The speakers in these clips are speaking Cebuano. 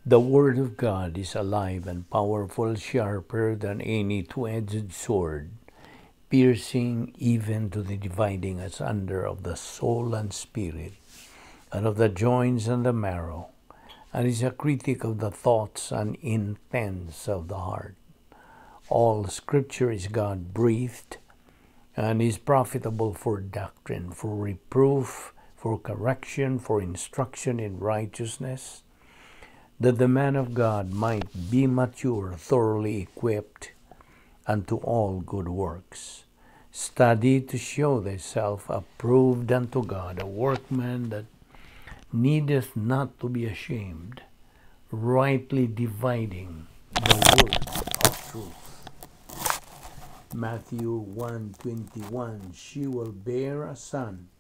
The Word of God is alive and powerful, sharper than any two-edged sword, piercing even to the dividing asunder of the soul and spirit, and of the joints and the marrow, and is a critic of the thoughts and intents of the heart. All Scripture is God-breathed, and is profitable for doctrine, for reproof, for correction, for instruction in righteousness, that the man of God might be mature, thoroughly equipped unto all good works. Study to show thyself approved unto God, a workman that needeth not to be ashamed, rightly dividing the word of truth. Matthew 1:21, She will bear a son,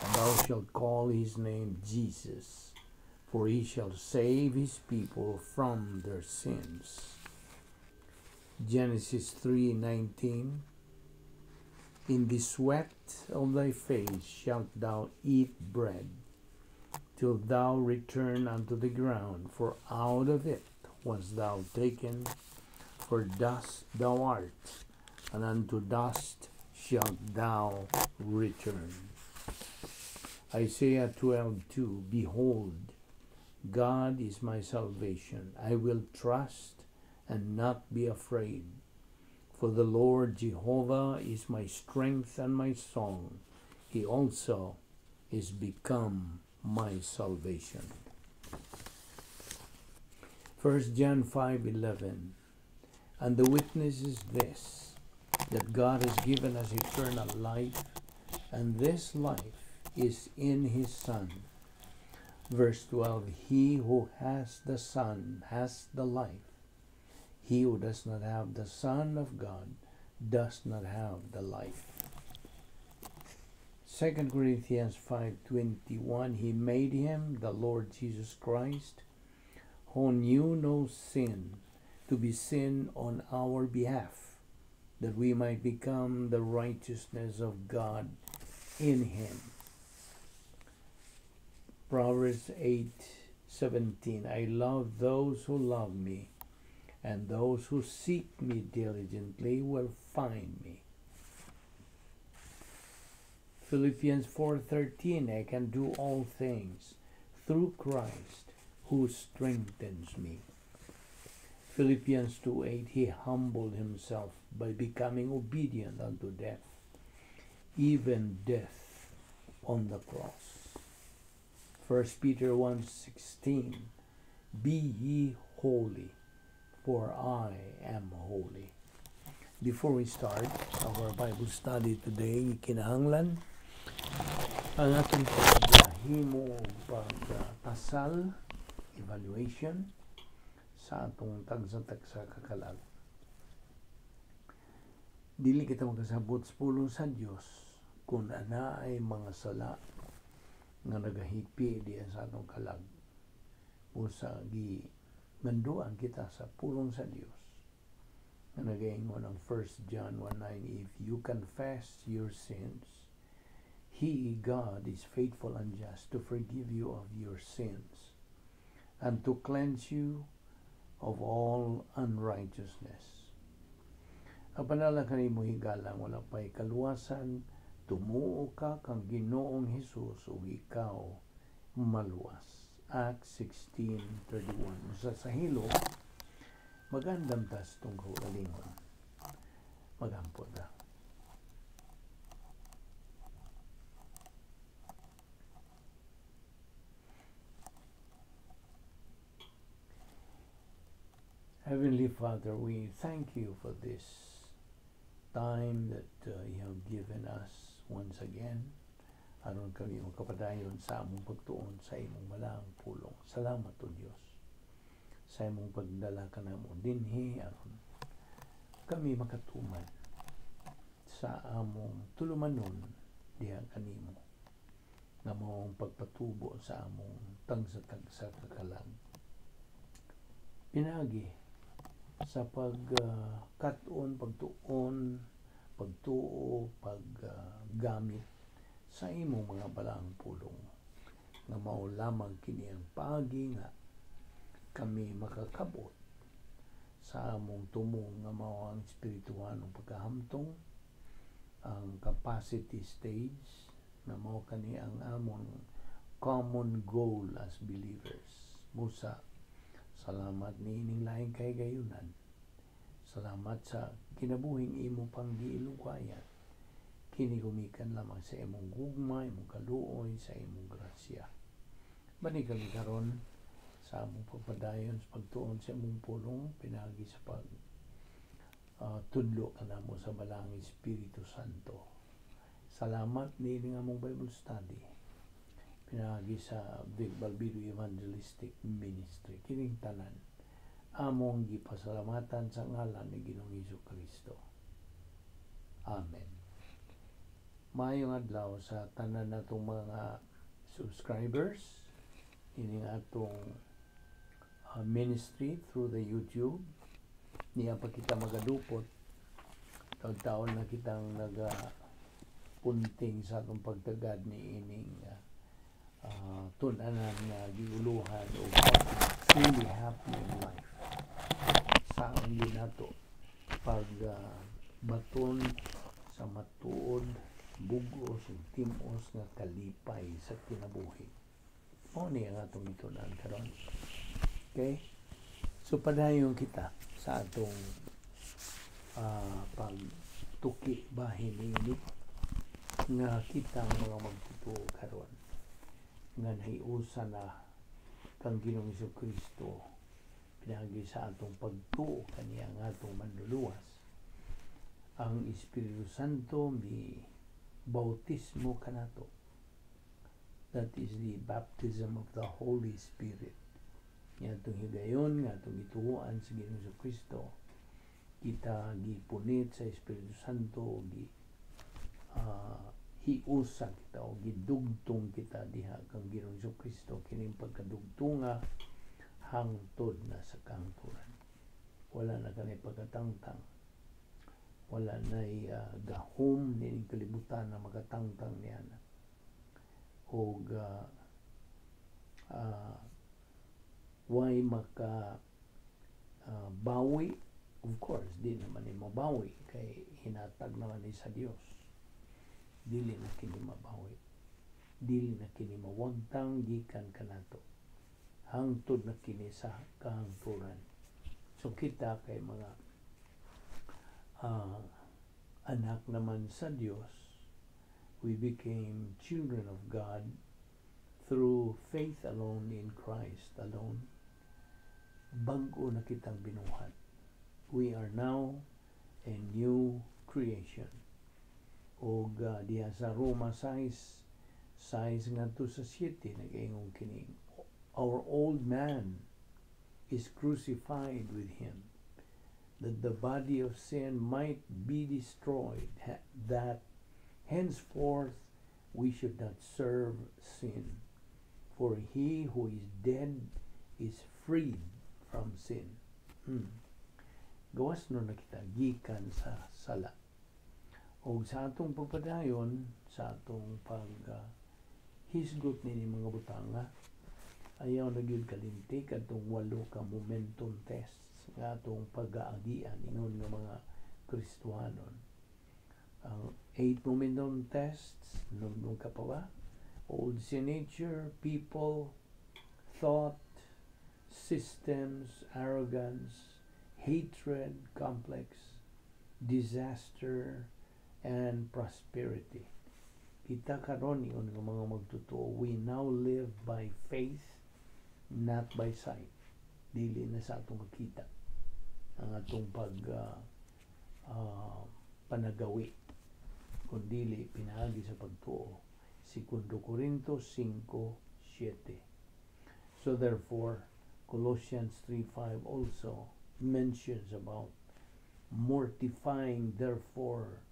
and thou shalt call his name Jesus, for he shall save his people from their sins. Genesis 3:19, In the sweat of thy face shalt thou eat bread, till thou return unto the ground, for out of it wast thou taken, for dust thou art, and unto dust shalt thou return. Isaiah 12:2, Behold, God is my salvation. I will trust and not be afraid. For the Lord Jehovah is my strength and my song. He also is become my salvation. 1 John 5:11, And the witness is this, that God has given us eternal life, and this life is in His Son. Verse 12, He who has the Son has the life. He who does not have the Son of God does not have the life. 2 Corinthians 5:21, He made him, the Lord Jesus Christ, who knew no sin, to be sin on our behalf, that we might become the righteousness of God in him. Proverbs 8:17, I love those who love me, and those who seek me diligently will find me. Philippians 4:13, I can do all things through Christ who strengthens me. Philippians 2:8, He humbled himself by becoming obedient unto death, even death on the cross. 1 Peter 1:16, Be ye holy, for I am holy. Before we start our Bible study today, kinahanglan ang atong paghimo pagtasal, evaluation sa atong tagsa-tagsa ka kalag. Dili kita makasabot sa pulong sa Dios kung anaay mga sala nga nagahipi diya sa atong kalag. Usa gi manduan kita sa pulong sa Dios nga nagaingon ang 1 John 1:9, If you confess your sins, He, God, is faithful and just to forgive you of your sins and to cleanse you of all unrighteousness. Apan alang kanimo higala, wala pa'y kaluwasan, tumuo ka kang Ginoong Hesus ug ikaw maluwas. Acts 16:31. Usa sa hilok, magandam ta sa atong kaugalingon. Magampo ta. Heavenly Father, we thank you for this time that you have given us once again. Aron kami makapadayon sa among pagtuon sa imong balaang pulong. Salamat, O Dios, sa imong pagdala kanamo dinhi aron kami makatuman sa among tulumanon diha kanimo nga maong pagpatubo sa among tagsa-tagsa ka kalag. Pinaagi sa pagkat-on, pagtuon, pagtuo, paggamit sa imong mga balaang pulong nga mao lamang kini ang paagi nga Kami makakabot sa among tumong nga mao ang espirituhanong pagkahamtong, ang capacity stage nga mao kani ang among common goal as believers. Busa, salamat niining laing kahigayunan. Salamat sa kinabuhing imo pang giilugwayan. Kini gumikan lamang sa imong gugma, imong kaluoy, sa imong grasya. Bani kami karon sa among pagpadayon sa pagtuon sa imong pulong pinaagi sa pag tudlo kanamo sa Balaang Espiritu Santo. Salamat niining among Bible study pinaagi sa Vic Balbido Evangelistic Ministry. Kining tanan among gipasalamatan sa ngalan ni Ginoong Hesus Kristo. Amen. Maayong adlaw sa tanan natong mga subscribers ining atong ministry through the YouTube. Niya pa kita magadupot. Taon-taon na kitang naga punting sa atong pagtagad ni ining tun-anan nga giuluhan og truly happy in life. Saon din nato pag baton sa matuod, bugos ug tim-os nga kalipay sa kinabuhi. Mao ni ang atong gitun-an karon. Okay? So padayon kita sa atong pagtuki bahin niini nga kita ang mga magtutuo karon nga nahiusa na kang Ginoong Kristo pinaagi sa atong pagtuo kaniya nga atong manluluwas. Ang Espiritu Santo mi bautismo kanato. That is the baptism of the Holy Spirit. Nga atong higayon, nga atong gituoan sa Ginoong Kristo, kita gipunit sa Espiritu Santo, gi hiusa kita o gidugtong kita diha kang Ginoong Kristo. Kining pagkadugtunga hangtod na sa kahangturan. Wala na kanay pagkatangtang. Wala na gahom nining kalibutan na makatangtang niya na. Og why maka bawi? Of course, di naman ni mabawi kay hinatag naman ni sa Dios. Dili na kini mabawi, dili na kini mawagtang gikan kanato. Hangtod na kini sa kahangturan. So kita kay mga anak naman sa Dios. We became children of God through faith alone in Christ alone. Bag-o na kitang binuhat. We are now a new creation. Og diha sa Roma 6, 6 ngadto sa 7, nag-ingon kining our old man is crucified with him that the body of sin might be destroyed, that henceforth we should not serve sin. For he who is dead is freed from sin. Gawas no na kita gikan sa sala. O sa atong pagpadayon, sa atong pag hisgot ni mga butanga, ayaw na gyud kalintik atong walo ka momentum tests nga atong pag-aagian ingon nga mga Kristohanon. Ang eight momentum tests, nung ka pa ba? Old sin nature, people, thought, systems, arrogance, hatred, complex, disaster, and prosperity. Kita karon, ingon nga mga magtotoo, we now live by faith, not by sight. Dili na sa atong makita ang atong pag panagawi, kundili pinaagi sa pagtuo. Segundo Corinto 5:7. So therefore, Colossians 3:5 also mentions about mortifying therefore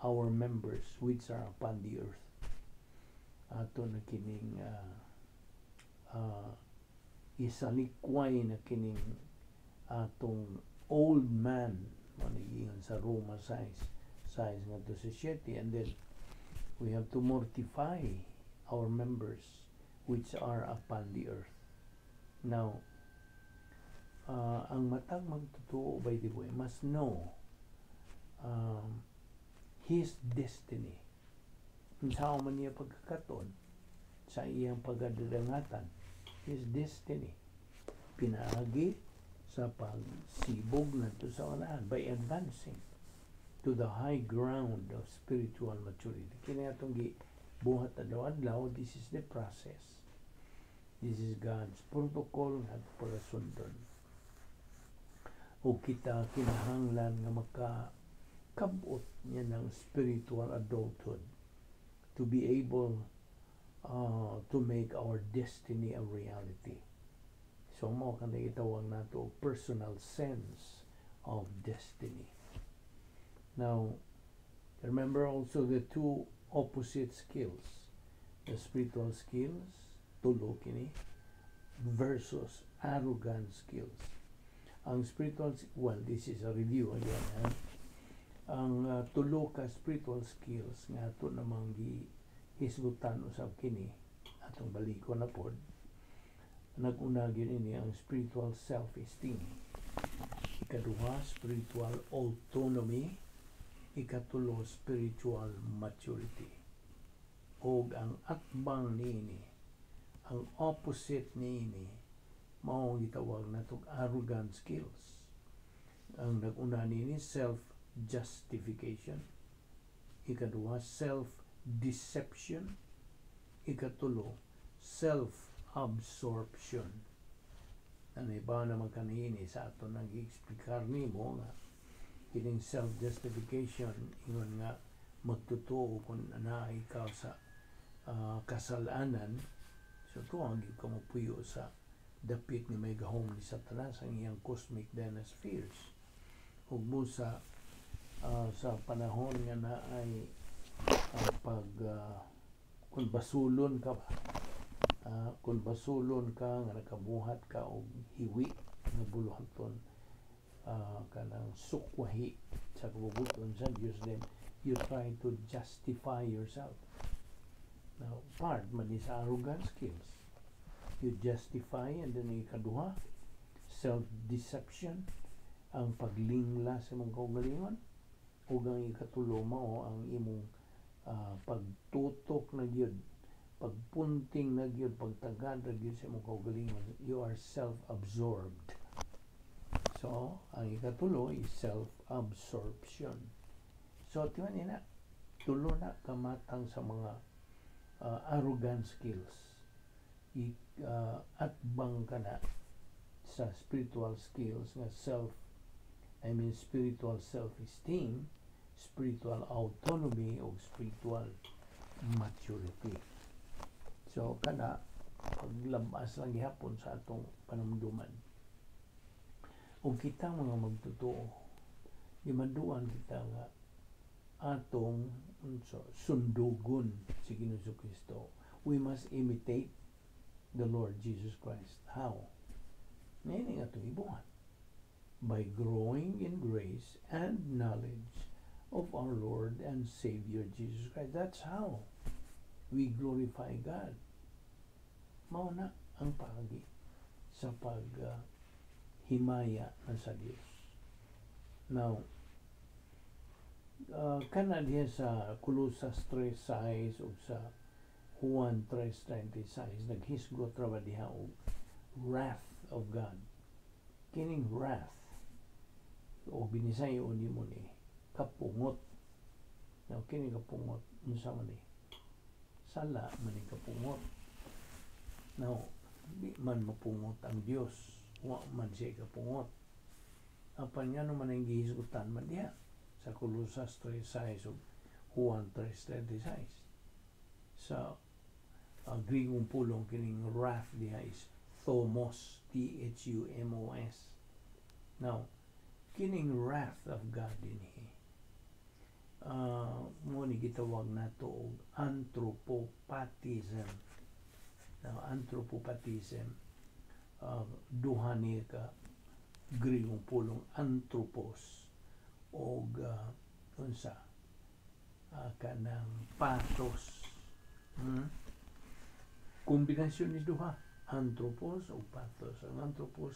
our members which are upon the earth. Ato na kining isalikway na kining atong old man, manigingon sa Roma 6, 6 ngadto sa 7, and then we have to mortify our members which are upon the earth. Now, Ang matag magtotoo, by the way, must know his destiny. Unsa man niya pagkakaton sa iyang pagkadadangatan, his destiny. Pinaagi sa pagsibog ngadto sa unahan by advancing to the high ground of spiritual maturity. Kini atong gibuhat adlaw-adlaw, this is the process. This is God's protocol nga atong pagasundon. O kita kinahanglan nga makakabot niya ng spiritual adulthood to be able to make our destiny a reality. So mao kanang gitawag nato personal sense of destiny. Now, remember also the two opposite skills. The spiritual skills, tulo kini, versus arrogant skills. Ang spiritual, well, this is a review again. Ha? Ang tulo ka spiritual skills nga ato namang gihisgutan usab kini, atong balikon na pod, nag-una gyud ini ang spiritual self-esteem. Ikaduha, spiritual autonomy. Ikatulo, spiritual maturity. Og ang atbang niini, ang opposite niini, mao ang gitawag natong arrogant skills. Ang nag-una niini, self-justification. Ikaduha, self-deception. Ikatulo, self-absorption. Ano iba naman kanini sa ato nang gi-explikar nimo nga kining self-justification, ingon nga magtotoo kung naa ikaw sa kasalanan, so tuwang gyud ka mopuyo sa dapit nga may gahom ni Satanas, ang iyang cosmic dynaspheres, ug mo sa panahon nga naay pag kung basulon ka ba, kung basulon ka nga nakabuhat ka og hiwi nga buluhaton, kanang sukwahi sa kabubut-on sa Dios, then you try to justify yourself. Now, part man ni sa arrogant skills. You justify. And then ikaduha, self-deception, ang paglingla sa imong kaugalingon, ug ang ikatulo mao ang imong pagtutok na gyud, pagpunting na gyud, pagtagad na gyud sa imong kaugalingon. You are self-absorbed. So ang ikatulo is self-absorption. So timan na tulo na kamatang sa mga arrogant skills. Atbang ka na sa spiritual skills nga self I mean spiritual self-esteem, spiritual autonomy o spiritual maturity. So kana paglabas lang gihapon sa atong panumduman. Ug kita mga magtotoo, gimanduan kita nga atong unsa, sundugon si Ginoong Kristo. We must imitate the Lord Jesus Christ. How? Ngayon nga itong ibuhat. By growing in grace and knowledge of our Lord and Savior Jesus Christ. That's how we glorify God. Mao na ang paagi sa pag himaya na sa Dios. Now, kana diha sa Colosas 3.6 o sa Juan 3.36, naghisgot ra ba diha og wrath of God. Kining wrath o binisayo nimo ni kapungot. Now, kini kapungot, unsa man ni? Sala man ni kapungot. Now, di man mapungot ang Dios. Wa man siya kapungot. Apan nga naman ang gihisgutan man diha sa Colosas 3.6 ug Juan 3.36. Sa Grigong pulong, kining wrath diha is thumos, thumos. Now, kining wrath of God dinhi, mo ni gitawag nato og anthropopathism. Now, anthropopathism, duha ni ka Grigong pulong, anthropos og unsa, kanang pathos. Kombinasyon ni duha, anthropos o pathos. Ang anthropos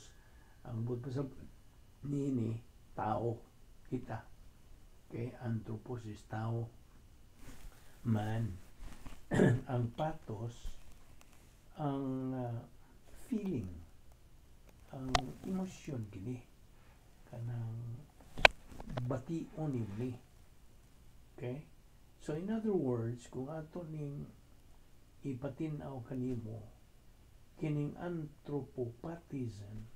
Ang buot pasabot niini, tao kita. Okay, anthropos is tao, man. Ang pathos, ang feeling, ang emosyon kini, kanang bation nimo ni. Okay? So in other words, kung ato ning ipatin-aw kanimo, kining anthropopathism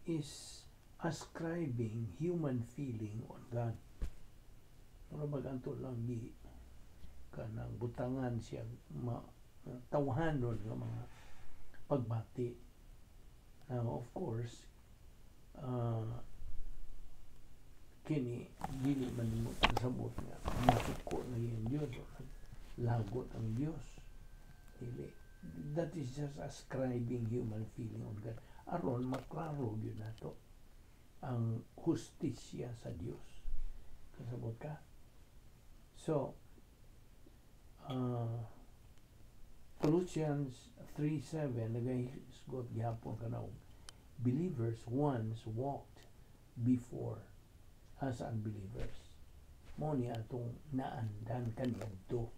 is ascribing human feeling on God. Mura bag ato lang gi kanang butangan siya ma tawhanon nga mga pagbati. Now, of course, kini dili man nimo kasabot nga masuko na ang Dios o lagot ang Dios. Dili. That is just ascribing human feeling on God. Aron maklaro gyud nato ang hustisya sa Dios. Kasabot ka? So, Colossians 3:7 nagahisgot gihapon kana, believers once walked before as unbelievers. Mao ni atong naandan kaniadto,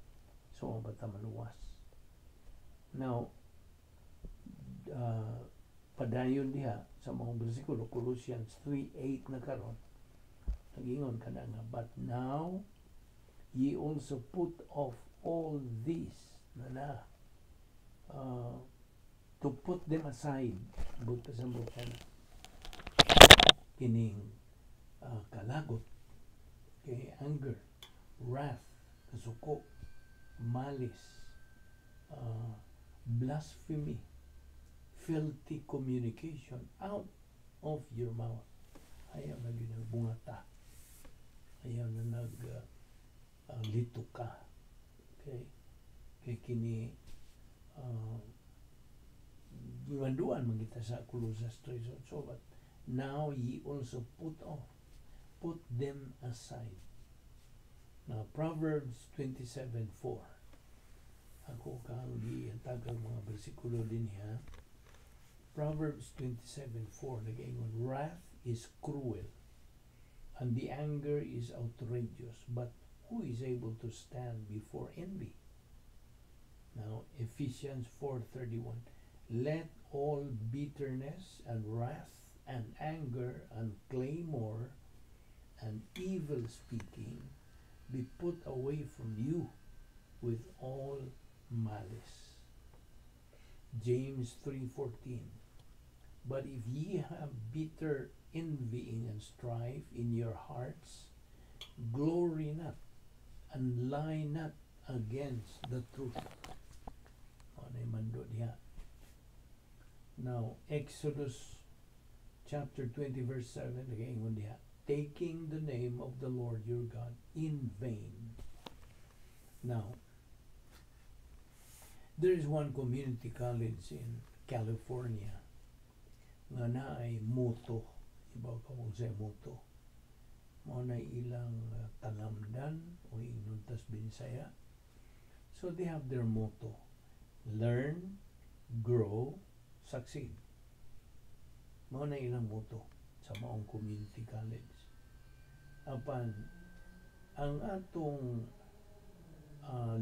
so bata maluwas. Now, padayon diha sa mga bersikulo, Colossians 3:8 na karon, nagingon kana nga, "But now ye also put off all these," na na to put them aside, buta sa buta na kining kalagot, kay anger, wrath, kasuko, malice, blasphemy, filthy communication out of your mouth. Ayaw na ginagbungata, ayaw na nag lito ka. Okay, kay kini gimanduan man kita sa Colossus 3. So, "But now ye also put off, put them aside." Now, Proverbs 27:4. Ako kang gihantagang mga bersikulo din ha. Proverbs 27:4 nagaingon, "Wrath is cruel and the anger is outrageous, but who is able to stand before envy?" Now, Ephesians 4:31, "Let all bitterness and wrath and anger and clamor and evil speaking be put away from you with all malice." James 3:14, "But if ye have bitter envying and strife in your hearts, glory not and lie not against the truth." Ano mando diha. Now, Exodus chapter 20 verse 7, nagaingon diha, "Taking the name of the Lord your God in vain." Now, there is one community college in California nga naay motto. Ibaw ka kung sa motto. Mao na ilang talamdan o ingnon tas Binisaya. So they have their motto: "Learn, grow, succeed." Mao na ilang motto sa maong community college. Apan ang atong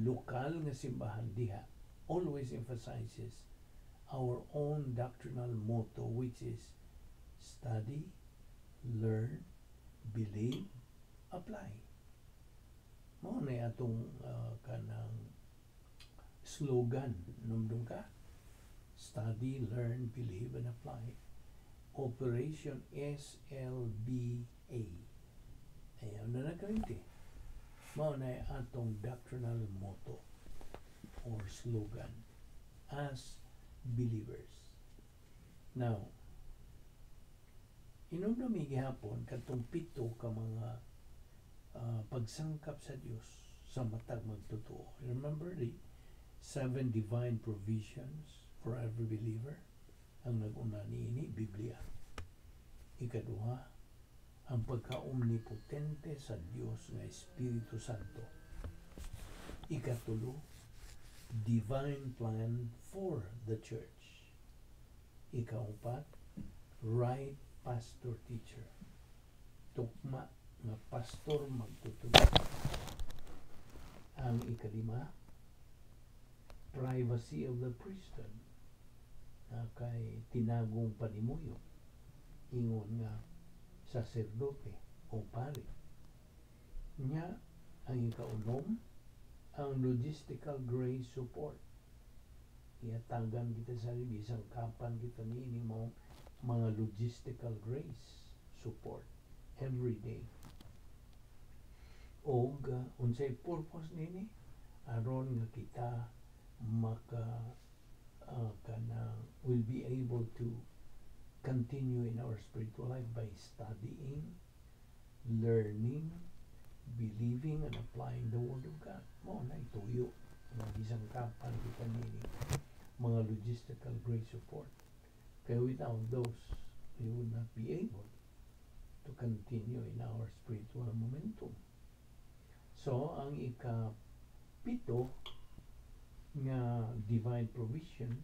lokal nga simbahan diha always emphasizes our own doctrinal motto, which is "Study, learn, believe, apply." Mao na atong kanang slogan, numdum ka? "Study, learn, believe, and apply." Operation SLBA. Ayaw na nagkarinti. Mao na atong doctrinal motto or slogan as believers. Now, inumdumi gihapon katong pito ka mga pagsangkap sa Dios sa matag magtotoo. Remember the seven divine provisions for every believer? Ang nag-una niini, Biblia. Ikaduha, ang pagka-omnipotente sa Dios nga Espiritu Santo. Ikatulo, divine plan for the church. Ikaupat, Right pastor teacher. Tukma nga pastor magtutudlo. Ang ikalima, privacy of the priesthood. Na kay tinagong panimuyo. Ingon nga saserdote o pari. Nya, ang ikaunom, ang logistical grace support. Iyatagan kita sa gisangkapan kita niini mo mga logistical grace support every day. Og unsay purpose nini? Aron nga kita maka kanang will be able to continue in our spiritual life by studying, learning, believing, and applying the Word of God. Mao na ituyo nga gisangkapan kita nini mga logistical grace support. Kaya without those, we would not be able to continue in our spiritual momentum. So, ang ikapito nga divine provision,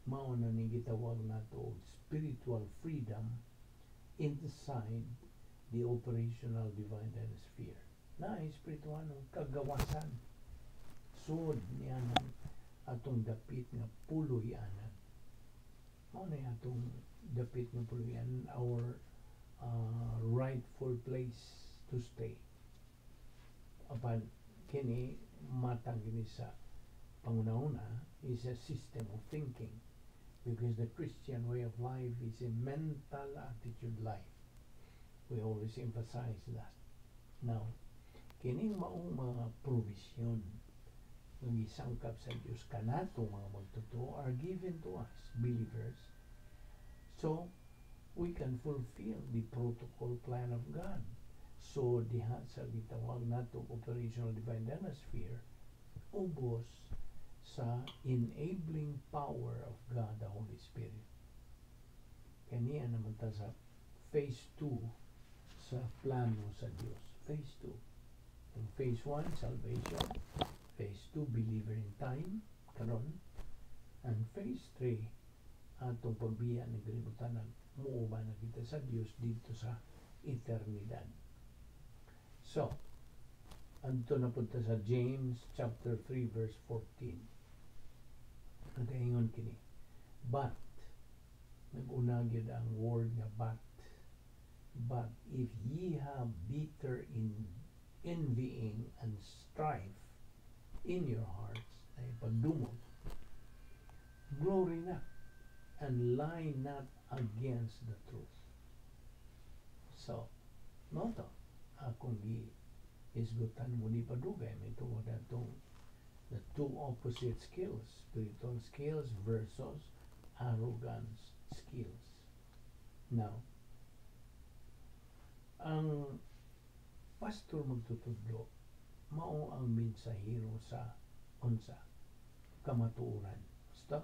mao na ni gitawag nato og spiritual freedom inside the operational divine sphere. Na espirituanong kagawasan. Sud niya ng atong dapit nga puloy-anan. Mao na atong dapit nga puloy-anan, our rightful place to stay. Apan kini matang kini sa panguna-una is a system of thinking, because the Christian way of life is a mental attitude life. We always emphasize that. Now, kining maong mga provision nga gisangkap sa Dios kanato mga magtotoo are given to us believers so we can fulfill the protocol plan of God. So diha sa gitawag nato operational divine sphere, ubos sa enabling power of God the Holy Spirit. Kaniya naman ta sa phase 2 sa plano sa Dios. Phase 2. In phase 1, salvation. Phase 2, believer in time, karon. And phase 3, atong pagbiya ng kalibutan, muuban na kita sa Dios dito sa eternidad. So, adto na punta sa James chapter 3 verse 14. Nagaingon kini. But, nag-una gyud ang word nga "but." "But if ye have bitter in envying and strife in your hearts," ay pagdumot, "glory not and lie not against the truth." So, mao to, akong gi isgutan mo ni padugay may tungod atong the two opposite skills, spiritual skills versus arrogance skills. Now, ang pastor magtutudlo mao ang mensahero sa unsa? Kamatuoran. Basta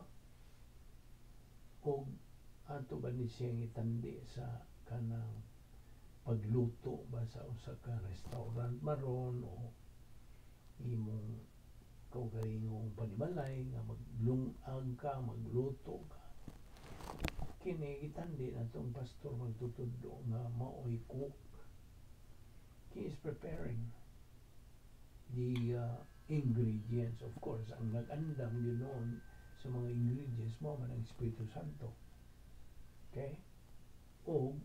og ato ba ni siyang itandi sa kanang pagluto ba sa usa ka restaurant maron o imong kaugalingong panimalay nga maglungag ka, magluto ka. Kini gitandi na itong pastor magtutudlo nga maoy cook. He is preparing the ingredients. Of course, ang nag-andam yun noon sa mga ingredients mo man ang Espiritu Santo. Okay? O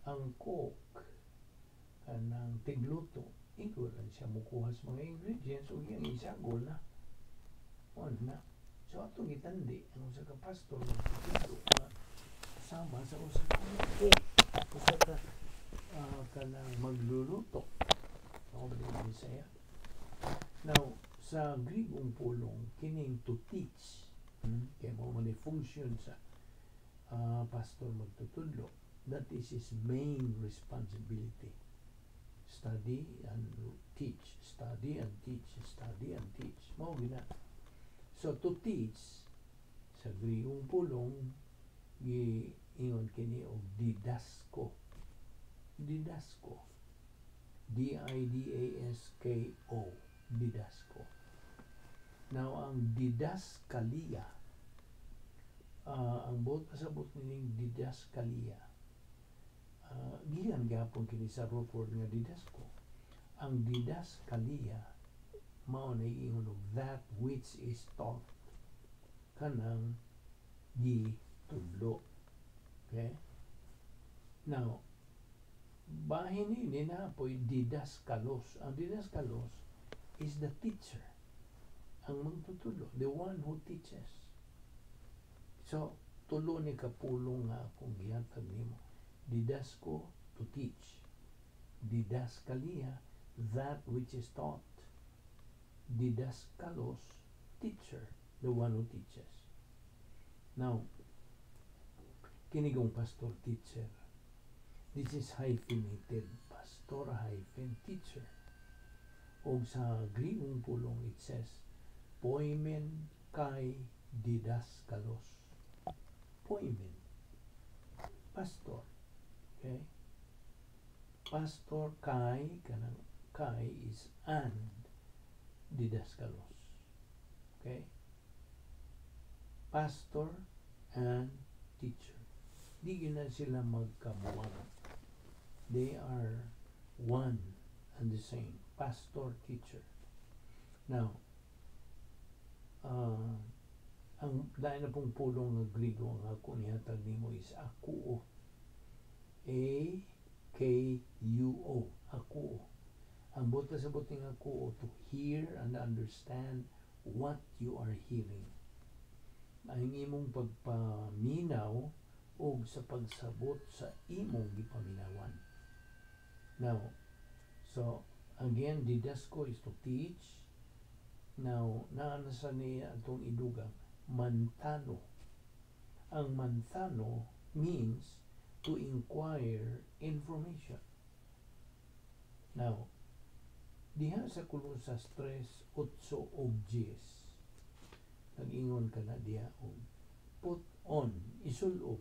ang cook, kanang tigluto, igo lang siya mukuha sa mga ingredients ug iyang isagol na. On na. So atong gitandi ang usa ka pastor magtutudlo nga sama sa usa ka cook, usa ka kanang magluluto. Ako ba din Bisaya? Now, sa Grigong pulong, kining "to teach," kaya mo man function sa pastor magtutudlo, that is his main responsibility. Study and teach, study and teach, study and teach. Mao gina. So "to teach" sa Grigong pulong giingon kini og didasko. Didasko. didasko, didasko. Now, ang didaskalia Ang buot pasabot nining didaskalia, gikan gihapon kini sa root word nga didasko. Ang didaskalia mao na ingon og that which is taught, kanang gitudlo. Okay? Now, bahin ni naa poy didaskalos. Ang didaskalos is the teacher. Ang magtutudlo, the one who teaches. So, tulo ni kapulong nga akong gihatag nimo. Didasko, to teach. Didaskalia, that which is taught. Didaskalos, teacher, the one who teaches. Now, kini kong pastor teacher. This is hyphenated, pastor hyphen teacher. Og sa Griegong pulong, it says, poimen kai didaskalos. Poimen. Pastor. Okay? Pastor kai, kanang kai is and, didaskalos. Okay? Pastor and teacher. Di na sila magkabuwag. They are one and the same. Pastor, teacher. Now, ang lain na pong pulong nga Griego ang ako nihatag nimo is akuo. akuo. Akuo. Ang buot pasabot ning akuo, to hear and understand what you are hearing. Ang imong pagpaminaw o sa pagsabot sa imong gipaminawan. Now, so again, didasko is to teach. Now, naa na sa niya atong idugang mantano. Ang mantano means to inquire information. Now, diha sa Colosas 3, 8 ug 10, nag-ingon ka na diha og put on, isulob.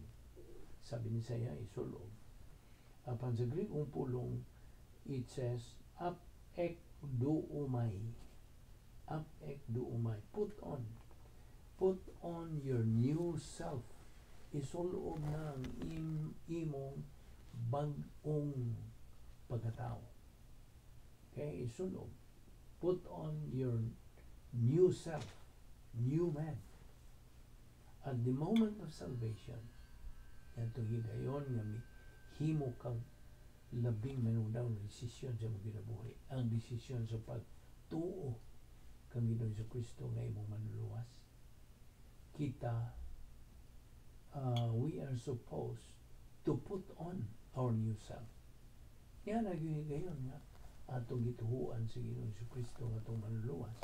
Sabi ni saya, isulob. Apan sa Greekong pulong, it says, ap ek doomai. Ap ek doomai. Put on. Put on your new self. Isulob na ang imong bag-ong pagkatao. Okay, isulob. Put on your new self, new man. At the moment of salvation, atong higayon nga himo kang labing manundaw ng desisyon sa imong kinabuhi. Ang desisyon sa pagtuo kang Ginoong Kristo nga imong manluluwas. Kita, we are supposed to put on our new self. Yan ang higayon nga atong gituhuan sa Ginoong Kristo nga atong manluluwas.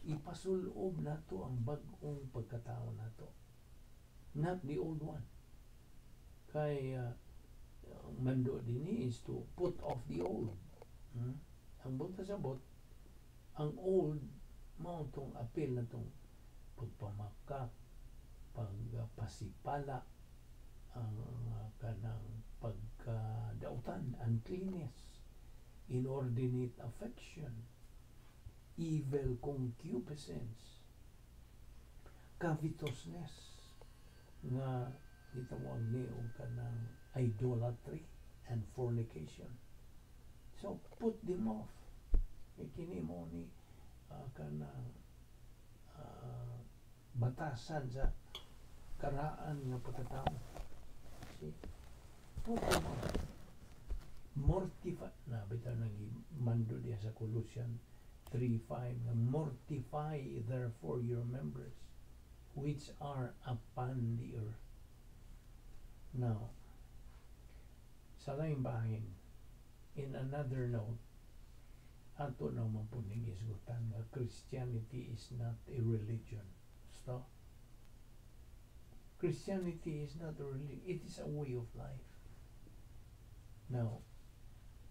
Ipasulob nato ang bag-ong pagkatao nato. Not the old one. Kay ang mando dinhi is to put off the old. Ang buot pasabot, ang old mao tong apil na tong pagpamakak, pagpasipala, ang kanang pagkadautan, uncleanness, inordinate affection, evil concupiscence, covetousness, nga gitawag ni og kanang idolatry and fornication. So put them off. Kay kini mo ni kanang batasan sa karaan nga pagkatao. See? Put them off. Mortify na bitaw nang mando diya sa Colossians 3:5 nga mortify therefore your members which are upon the earth. Now, sa laing bahin, in another note, ato naman po ning isgutan nga Christianity is not a religion. Stop. Christianity is not a religion. It is a way of life. Now,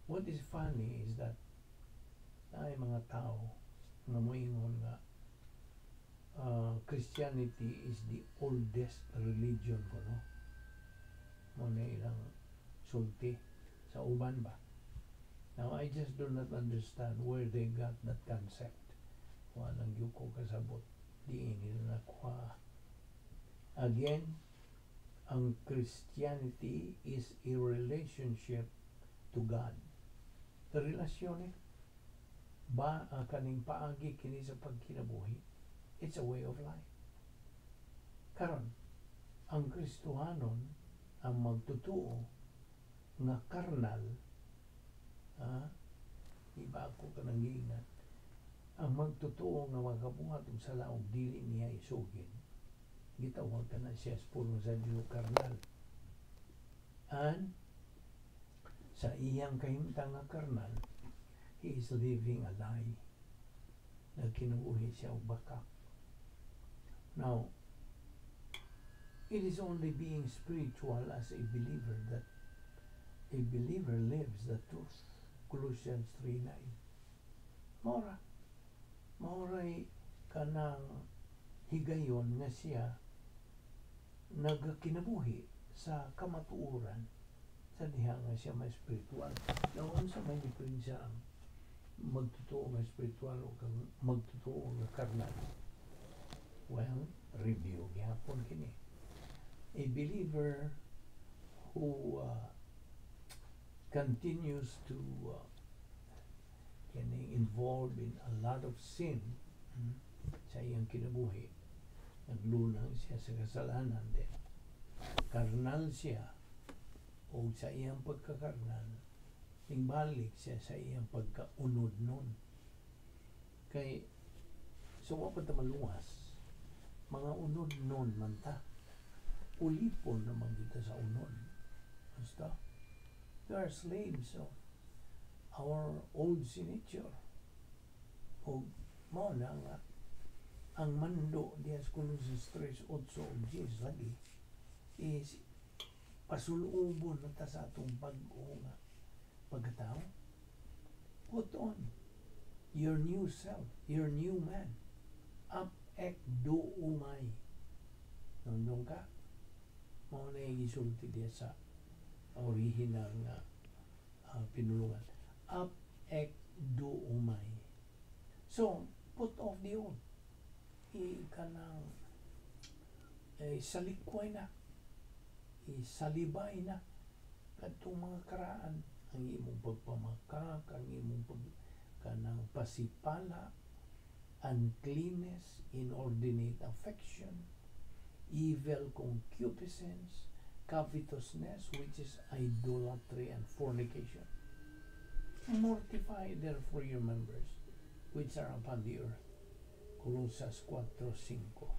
what is funny is that ay mga tao nga moingon nga Christianity is the oldest religion ko, no? Mo na ilang sulti sa uban ba. Now, I just do not understand where they got that concept. Wala gyud ko kasabot. Diin nila nakuha. Again, ang Christianity is a relationship to God. Relasyon eh. Ba, kaning paagi kini sa pagkinabuhi. It's a way of life. Karon, ang Kristohanon ang magtutuo nga karnal, ha? Iba ako kanang giingan, ang magtutuo nga makabuhat og sala og dili niya isugid, gitawag ka na siya sa pulong sa Diyos karnal. And sa iyang kahimtang nga karnal, he is living a lie. Nagkinabuhi siya og bakak. Now, it is only being spiritual as a believer that a believer lives the truth. Colossians 3:9. Mora. Maoray kanang higayon nga siya nagkinabuhi sa kamatuoran sa diha nga siya may spiritual. Now, unsa may diferensya ang magtotoo nga spiritual o kang magtotoo nga karnal? Well, review gihapon kini. A believer who continues to kining involved in a lot of sin sa iyang kinabuhi, naglunang siya sa kasalanan din. Karnal siya, o sa iyang pagkakarnal, tingbalik siya sa iyang pagkaunod nun. Kay, so wa pa ta maluwas, mga unod nun man ta. Ulipon naman kita sa unod. Basta, we are slaves of our old sin nature. O mao na nga ang mando diya sa Colossians 3, 8 ug 10 lagi is pasulubon na ta sa atong bag-o nga pagkatao. Put on your new self, your new man. Up ek do umay. Nandun ka. Mao na yung gisulti diya sa original nga pinulungan. Up ek do umay. So, put off the old. I kanang eh, salikway na. Isalibay na kadtong mga karaan, ang imong pagpamakak, ang imong pag kanang pasipala, uncleanness, inordinate affection, evil concupiscence, covetousness, which is idolatry and fornication. Mortify therefore your members which are upon the earth. Colosas 4:5.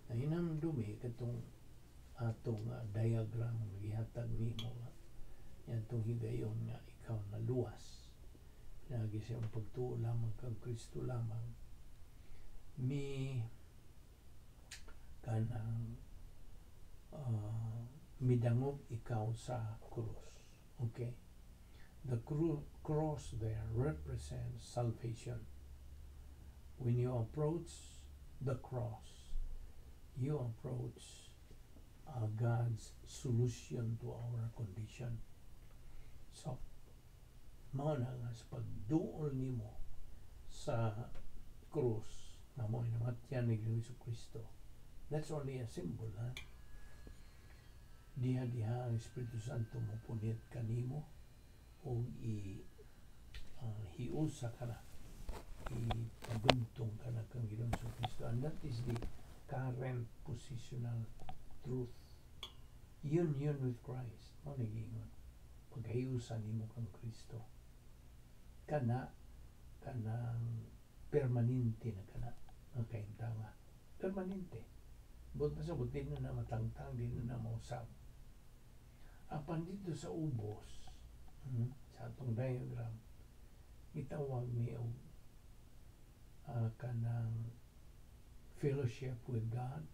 Nahinamdumi katong atong diagram gihatag nimo nga yantong higayon nga ikaw naluwas pinagi sa iyong pagtuo lamang kang Kristo lamang, mi kanang midangop ikaw sa krus. Okay, the cross there represents salvation. When you approach the cross, you approach God's solution to our condition. So, mao na nga sa pagduol nimo sa krus na mo namatyan ni Jesu Kristo. That's only a symbol, ha? Diha-diha ang Espiritu Santo mo punit kanimo o i hiusa ka na, ipadugtong ka na kang Ginoong Kristo. And that is the current positional truth. Union with Christ. Mao giingon. Paghiusa nimo kang Kristo. Kana, kanang permanente na kana ang kahimtanga. Permanente. But pa sa di na na matangtang, di na na mausab. Apan dito sa ubos, sa atong diagram, gitawag ni og kanang fellowship with God,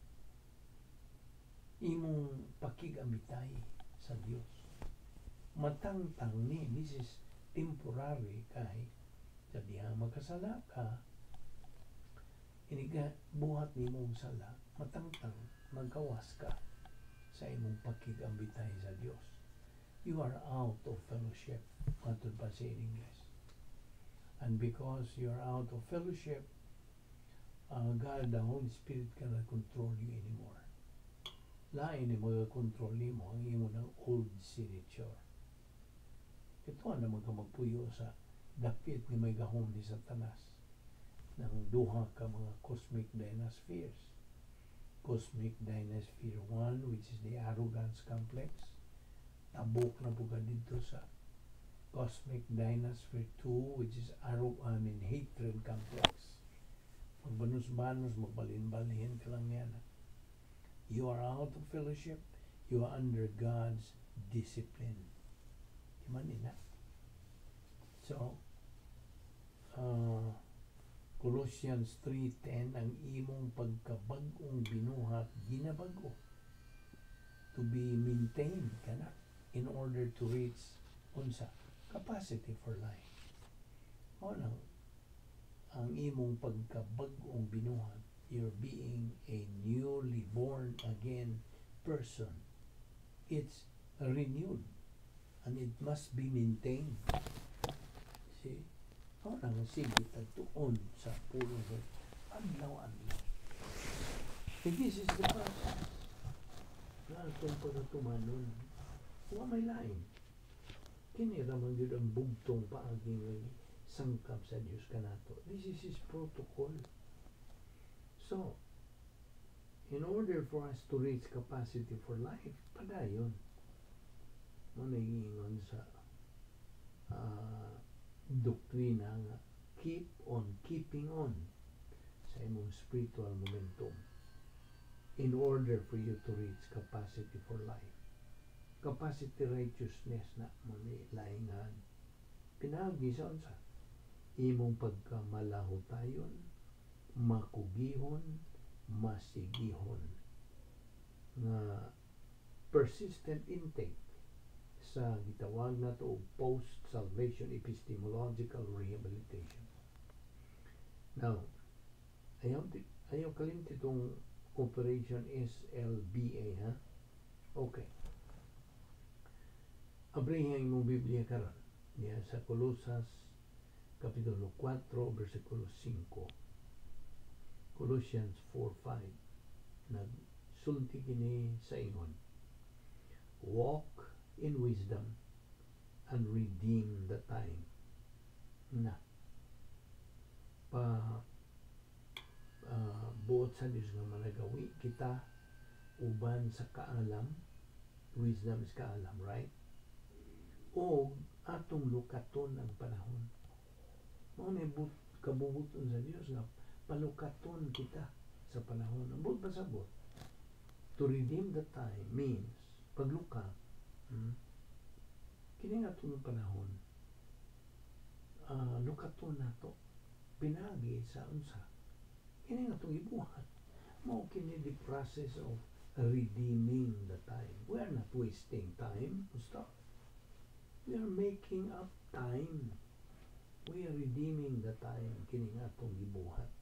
imong pakigamitay sa Dios. Matangtang ni, this is temporary, kay sa diha magkasala ka, iniga buhat nimo og sala, matangtang magkawas ka sa imong pakigambitay sa Dios. You are out of fellowship, matud pa sa in English. And because you are out of fellowship, God, the Holy Spirit, cannot control you anymore. Lain ni mga kontrol nimo ang imo ng old sin nature. Ito ang naman ka magpuyo sa dapit nga may gahom ni Satanas ng duha ka mga cosmic dynaspheres. Cosmic Dynasphere 1, which is the arrogance complex. Tabok na po ka dito sa Cosmic Dynasphere 2, which is I mean, hatred complex. Magbanos-banos, magbalin-balhin ka lang yan. You are out of fellowship. You are under God's discipline. Di man na. So, Colossians 3:10, ang imong pagkabag-ong binuhat ginabag-o, to be maintained kana in order to reach unsa? Capacity for life. Mao nang ang imong pagkabag-ong binuhat, you're being a newly born again person. It's renewed and it must be maintained. See? Mao nang sige tagtuon sa pulong sa adlaw-adlaw. And this is the process na atong pagatumanon. Wa may lain. Kini ra man gyud ang bugtong paagi nga sangkap sa Dios kanato. This is His protocol. So, in order for us to reach capacity for life, padayon. Mao na giingon sa doktrina nga keep on keeping on sa imong spiritual momentum in order for you to reach capacity for life. Capacity righteousness na mo ni laingan. Pinaagi sa unsa? Imong pagkamalahutayon, makugihon, masigihon nga persistent intake sa gitawag nato og post-salvation epistemological rehabilitation. Now, ayaw kalimti itong Operation SLBA, ha? Okay. Abrihin ang imong Biblia karon. Diya sa Colosas Kapitulo 4, versikulo 5. Colossians 4:5. Nagsulti kini sa ingon: "Walk in wisdom and redeem the time." Na. Pa buot sa Dios nga managawi kita uban sa kaalam. Wisdom is kaalam, right? O atong lukaton ang panahon. Mao ni but kabubuton sa Dios nga palukaton kita sa panahon. Ang buot pasabot, to redeem the time means paglukat, Kini nga atong panahon, lukaton nato pinagi sa unsa? Kini nga atong gibuhat. Mao kini the process of redeeming the time. We are not wasting time. Stop. We are making up time. We are redeeming the time, kini nga atong gibuhat.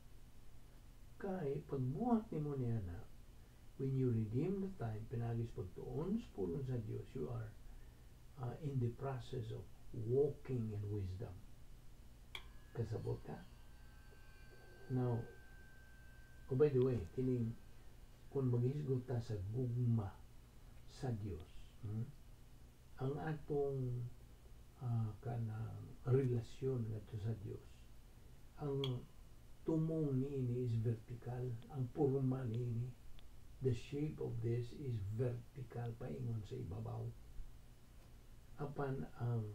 Kay pagbuhat nimo niya na, when you redeem the time, pinagi sa pagtuon sa pulong sa Dios, you are in the process of walking in wisdom. Kasabot ka? Now, oh, by the way, kining kung maghisgot ta sa gugma sa Dios, Ang atong kanang relasyon ngadto sa Dios, ang tumong niini is vertical, ang porma niini, the shape of this is vertical, paingon sa ibabaw. Apan ang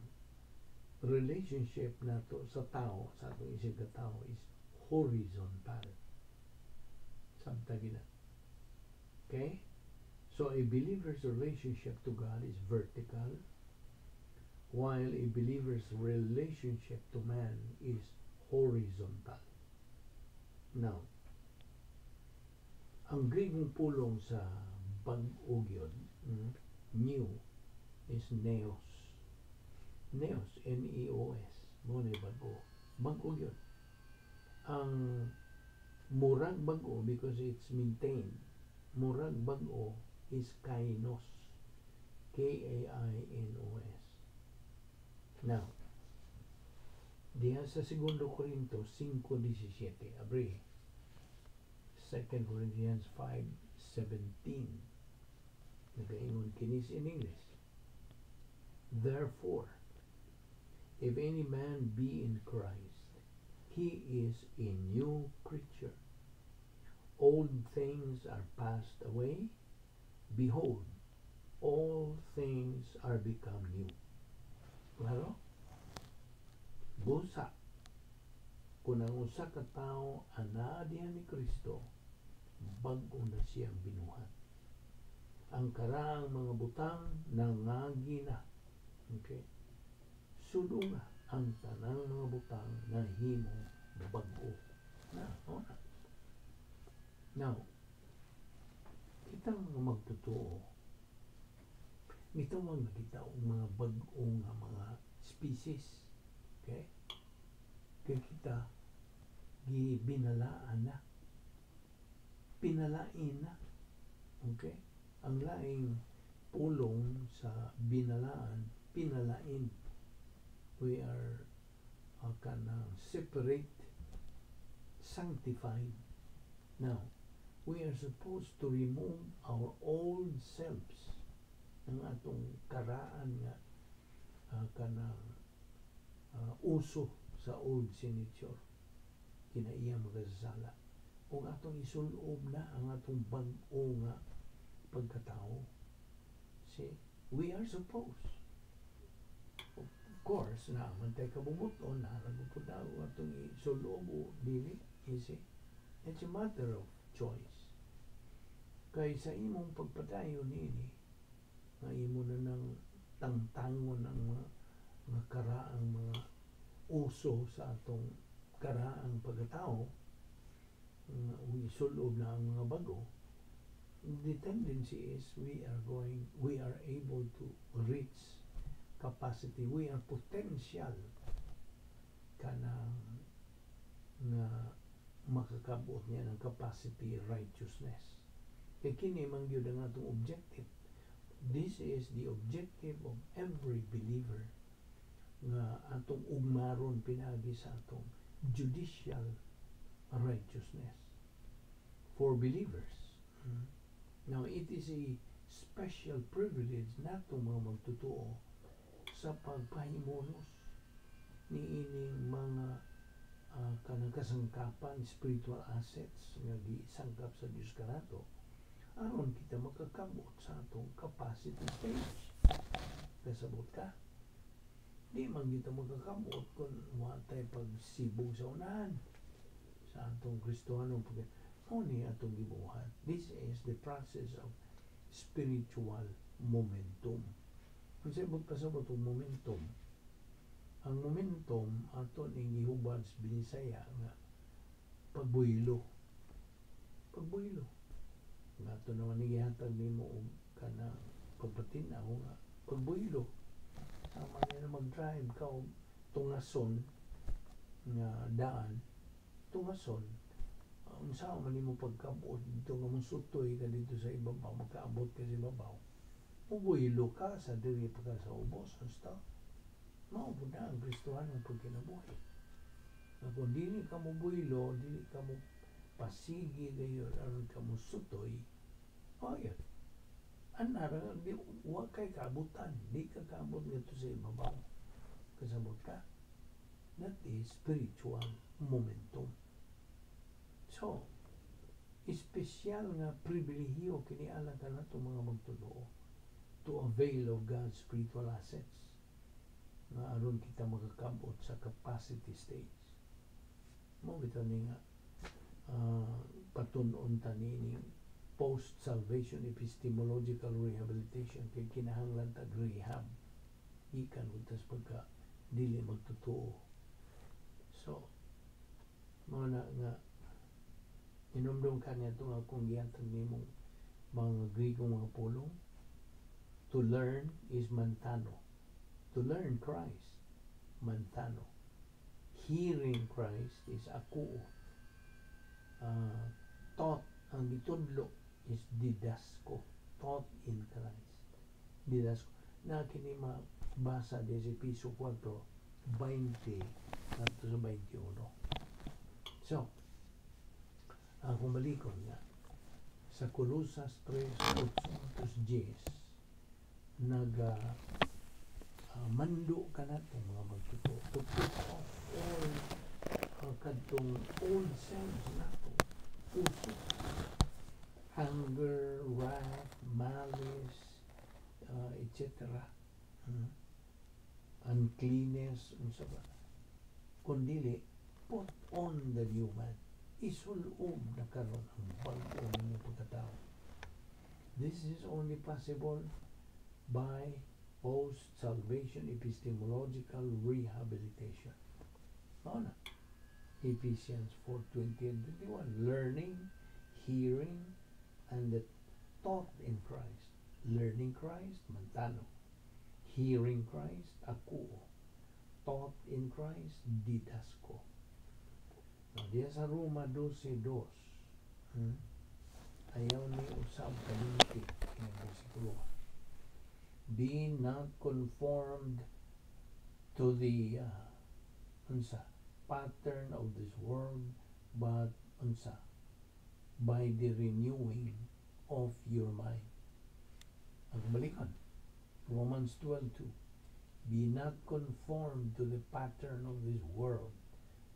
relationship nato sa tao, sa atong isig ka tao, is horizontal. Samtang gina. Okay? So a believer's relationship to God is vertical, while a believer's relationship to man is horizontal. Now, ang Grigong pulong sa bag-o gyud, new, is neos. Neos, Neos, mao na bag-o. Bag-o gyud. Ang murag bag-o, because it's maintained, murag bag-o is kainos. Kainos. Now, diha sa 2 Corinto 5:17, abri. 2 Corinthians 5:17. Nagaingon kinis in English. "Therefore, if any man be in Christ, he is a new creature. Old things are passed away. Behold, all things are become new." Klaro? Busa, kung ang usa ka tawo anaa diha ni Kristo, bag-o na siyang binuhat. Ang karaang mga butang nangagi na. Okay? Sulunga ang tanang mga butang nahimo bag-o na. O na. Now, kitang mga magtotoo, mitawag na kita og mga bag-o nga mga species. Okay? Kaya kita gibinalaan na. Pinalain na. Okay? Ang laing pulong sa binalaan, pinalain. We are kanang separate, sanctified. Now, we are supposed to remove our old selves ng atong karaan nga kanang uso sa old signature kinaiya magkasala ug atong isulob na ang atong bag-o nga pagkatao. See, we are supposed, of course, na man tay kabubut-on na pud na atong isulob o dili. You see, it's a matter of choice, kay sa imong pagpadayon niini nga imo na nang tangtangon ang mga karaang mga uso sa atong karaang pagkatao nga isulob na ang mga bago, the tendency is we are able to reach capacity. We are potential kanang nga makakabot niya ng capacity righteousness, kay kini man gyud ang atong objective. This is the objective of every believer nga atong ugmaron pinaagi sa atong judicial righteousness for believers. Now, it is a special privilege natong mga magtotoo sa pagpahimulos ni ining mga kanang kasangkapan, spiritual assets nga gisangkap sa Dios kanato aron kita makakabot sa atong capacity stage. Kasabot ka? Di man kita makakabot kung wa tay pagsibog sa unahan sa atong Kristohanong pag mao ni atong gibuhat. This is the process of spiritual momentum. Kung sa ibot pasabot og momentum, ang momentum ato ning gihubad sa Binisaya nga pagbuylo. Pagbuylo. Nga ato naman ni gihatag nimo og kanang pagpatin-aw nga pagbuylo. Sama niya na mag-drive ka og tungason nga daan, tungason, unsa man nimo pagkabot dito nga mosutoy ka dito sa ibabaw, makaabot ka sa ibabaw, mubuylo ka sa diri pa ka sa ubos, basta mao pud na ang Kristohanong pagkinabuhi. Nga kung dili ka mobuylo, dili ka mo pasigi gayon aron ka mosutoy, oh yun. Anara, di, wa kay kaabutan, di ka kaabot ngadto sa ibabaw. Kasabot ka? That is spiritual momentum. So, espesyal nga pribilehiyo kini alang kanato mga magtotoo to avail of God's spiritual assets nga aron kita makakabot sa capacity stage. Mao bitaw ni nga patun-on ta nining post-salvation epistemological rehabilitation, kay kinahanglan tag rehab gikan ug tas pagka dili magtotoo. So, mao na nga inomdom ka niya itong akong gihatag nimong mga Grigong mga pulong. To learn is manthano. To learn Christ, manthano. Hearing Christ is akouo. Taught, ang gitudlo is didasko, taught in Christ, didasko na. Kini mabasa di sa Episo 4:20 ngadto sa 21. So, akong balikon nga Sa Colosas 3:8-10, naga mando kanato, mga magtotoo, to put off all kadtong old selves nato, puso, anger, wrath, malice, etc. Uncleanness, unsa ba. Kung dili, put on the new man. Isulob na karon ang bag-o ninyong pagkatao. This is only possible by post-salvation epistemological rehabilitation. Mao na. Ephesians 4:20 and 21. Learning, hearing, and the taught in Christ. Learning Christ, mantano. Hearing Christ, akouo. Taught in Christ, didasko. Now, diya sa Roma 12:2, Ayaw ni usab kalimti ining bersikulo. "Be not conformed to the unsa, pattern of this world, but unsa, by the renewing of your mind." Ang balikan, Romans 12:2. "Be not conformed to the pattern of this world,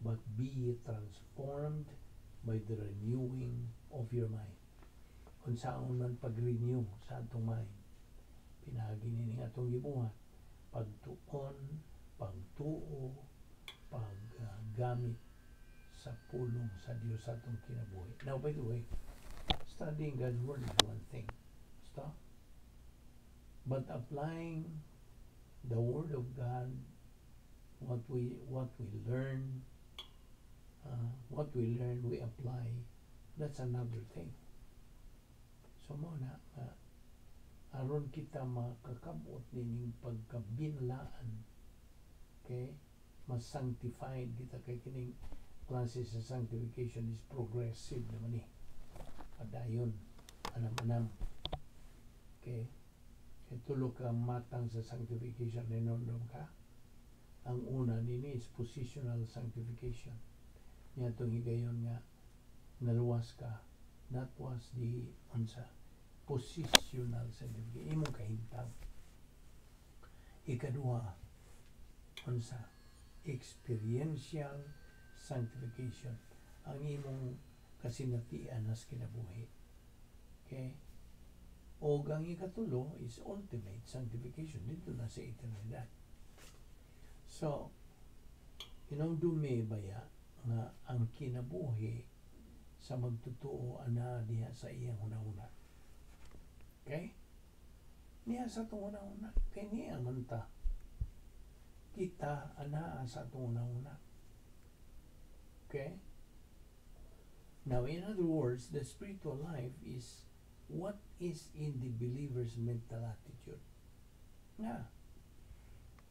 but be ye transformed by the renewing of your mind." Unsaon man pag-renew sa atong mind? Pinaagi nining atong gibuhat, pagtuon, pagtuo, paggamit sa pulong sa Dios sa atong kinabuhi. Now, by the way, studying God's Word is one thing. Stop. But applying the Word of God, what we learn, we apply. That's another thing. So mao na nga aron kita makakabot nining pagkabinalaan, okay, mas sanctified kita, kay kining klase sa sanctification is progressive naman eh, padayon, anam-anam. Okay, kay tulo ka matang sa sanctification. Hinumdom ka, ang una nini is positional sanctification. Niadtong higayon nga naluwas ka, that was the unsa, positional sanctification, imong kahintang. Ikaduha, unsa, experiential sanctification, ang imong kasinatian has kinabuhi. Okay, o ang ikatulo is ultimate sanctification dito na sa eternidad. So hinumdumi baya nga ang kinabuhi sa magtotoo ana diha sa iyang hunahuna. Okay, niya sa atong hunahuna, kay niya man ta, kita ana sa atong hunahuna. Okay? Now, in other words, the spiritual life is what is in the believer's mental attitude. Nga.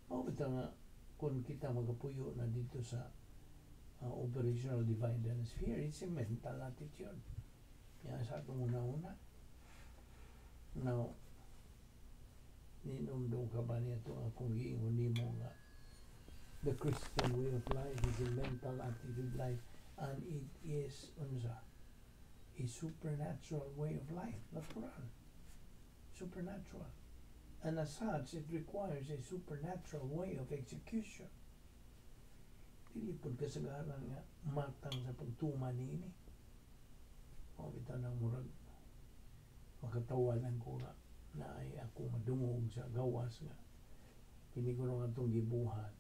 Mao bitaw nga kung kita magapuyo na dito sa operational divide and sphere, it's a mental attitude. Yan sa atong una-una. Now, ninumdum ka ba niya itong akong giingon nimo nga the Christian way of life is a mental attitude life and it is unsa, a supernatural way of life, natural, supernatural, and as such it requires a supernatural way of execution? Dili pud kasagaran nga matang sa pagtuman niini. Mao bitaw nang murag makatawa lang ko nga na ay ako madungog sa gawas nga kini ko nga atong gibuhat,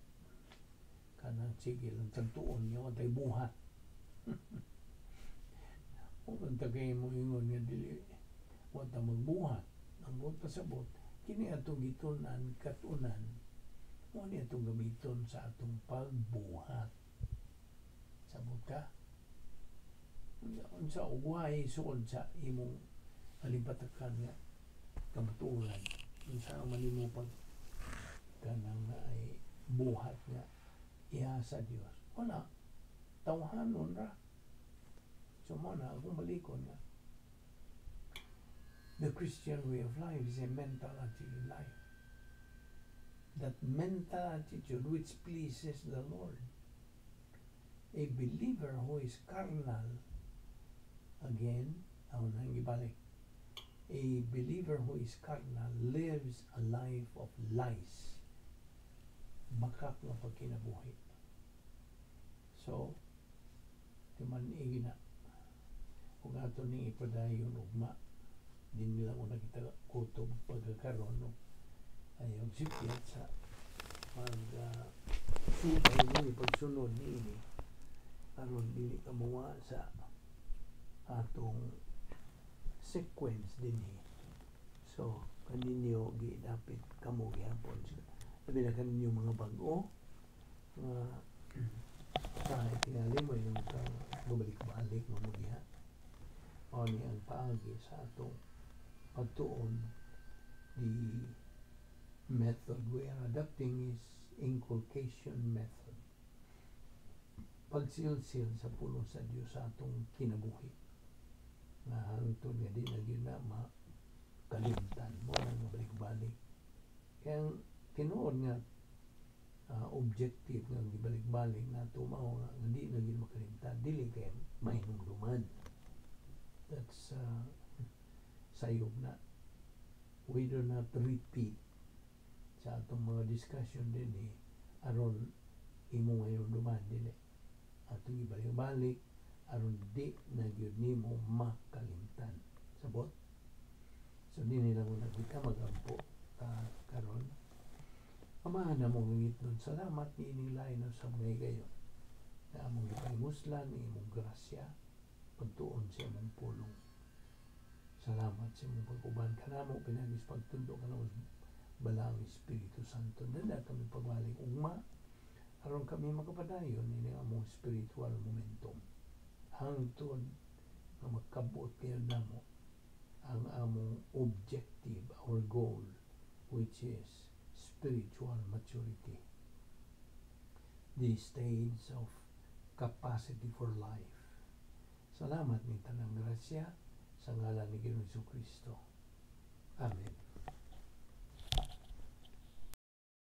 kanang sige lang tagtuon niya tay buhat o kung kay mo ingon nga dili wa ta magbuhat. Ang buot pasabot, kini atong gitun-an, katunan mo ni atong gamiton sa atong pagbuhat. Sabot ka? Unsa ugway sukod sa imong alimpatakan nga kamatuoran, unsa man nimo pag kanang ay buhat nga iha sa Dios? Wala, tawhanon ra. So mo na akong balikon nga the Christian way of life is a mental attitude life, that mental attitude which pleases the Lord. A believer who is carnal, again, ako nang ibalik. A believer who is carnal lives a life of lies. Bakak nga pagkinabuhi. So, timan-i na. Kung ato ning ipadayon ugma, di nila una kita kutob pagkakaroon, no? Ayaw sipyat sa pag subay ni pagsunod niini aron dili ka mawa sa atong sequence dinhi. So kaninyo gidapit kamo gihapon, labi na kaninyo mga bag-o nga kahit tingali mo yung bumalik-balik mo mo diha. Mao ni ang paagi sa atong pagtuon. The method we are adopting is inculcation method, pagsilsil sa pulong sa Dios sa atong kinabuhi nga hangtod nga di na gyud na makalimtan mo na balik-balik. Kaya ang tinuod nga objective nga gibalik-balik nato mao nga di na gyud makalimtan, dili kay mahinumduman. That's sayop na. We do not repeat sa atong mga discussion din eh, aron imo mahinumduman. Dili, atong ibalik-balik aron di na gyud nimo makalimtan, sabot. So dinhi lang muna kita magampo karon. Amahan namong langitnon, salamat niining lain sa mga higayon na among gipahimuslan ni imong grasya pagtuon sa imong pulong. Salamat sa imong pag-uban kanamo pinaagi sa pagtundo kanamo sa Balaang Espiritu Santo. Dala kami pagbalik ugma aron kami makapadayon ini among spiritual momentum hangtod nga makabot kayo namo ang among objective, our goal, which is spiritual maturity, the stage of capacity for life. Salamat ni tanang grasya sa ngalan ni Ginoong Kristo.